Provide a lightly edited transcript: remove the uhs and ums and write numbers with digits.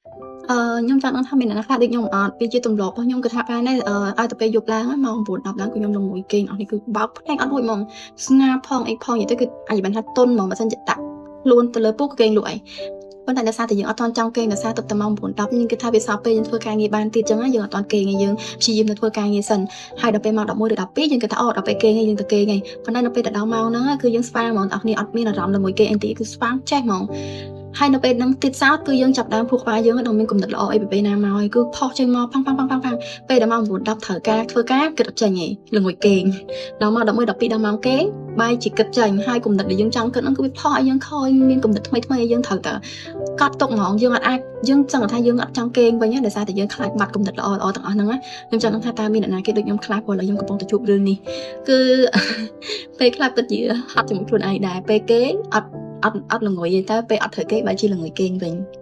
ខ្ញុំចង់ដឹងថាមានអ្នកណាខ្លះដូចខ្ញុំអត់វាជាទម្លាប់របស់ខ្ញុំគឺថាបានដែរឲ្យទៅពេលយប់ឡើងម៉ោង9 10ឡើងគឺខ្ញុំល្ងួយគេងអស់នេះគឺបើកភ្នែកអត់រួចហ្មងស្ងាផងអីផងនិយាយទៅគឺអាចបានថាតុនហ្មងបើសិនជាដាក់ខ្លួនទៅលើពូកគេងលក់អីប៉ុន្តែដោយសារតែយើងអត់ទាន់ចង់គេងដោយសារទៅតែម៉ោង9 10យើងគិតថាវាសល់ពេលយើងធ្វើការងារបានទៀតចឹងណាយើងអត់ទាន់គេងទេយើងព្យាយាមទៅធ្វើការងារសិនហើយដល់ពេលម៉ោង11ឬ12យើងគិតថាអូដល់ពេលគេងយើងទៅគេងហើយប៉ុន្តែនៅពេលទៅដល់ម៉ោងហ្នឹងគឺយើងស្វាងហ្មងបងប្អូនអត់មានអារម្មណ៍ល្ងួយគេងអីទេគឺស្វាងចេះហ្មងហើយនៅពេលហ្នឹងទៀតសោតគឺយើងចាប់ដើមខួរក្បាលយើងដល់មានគំនិតល្អអីពីពេលណាមកហើយគឺផុសចេញមកផាំងផាំងផាំងផាំងផាំងពេលដល់ម៉ោង9 10ត្រូវការធ្វើការគិតអត់ចេញទេល្ងួយគេងដល់ម៉ោង11 12ដល់ម៉ោងគេងបាយជាគិតចេញហើយគំនិតដែលយើងចង់គិតហ្នឹងគឺវាផុសឲ្យយើងខយមានគំនិតថ្មីថ្មីឲ្យយើងត្រូវតែកត់ទុកហ្មងយើងអត់អាចយើងចង់ថាយើងអត់ចង់គេងវិញដោយសារតែយើងខ្លាចបាត់គំនិតល្អល្អទាំងអស់ហ្នឹងណាខ្ញុំចង់ដឹងថាតើមានអ្នកណាគេដូចខ្ញុំខ្លះព្រោះឥឡូវខ្ញុំកំពុងតែជួបរឿងនេះគឺពេលខ្លះពិតជាហត់ជាមួយខ្លួនឯងដែរពេលគេងអត់អត់អត់ល្ងុយទេតែពេលអត់ត្រូវគេបែរជាល្ងុយគេងវិញ។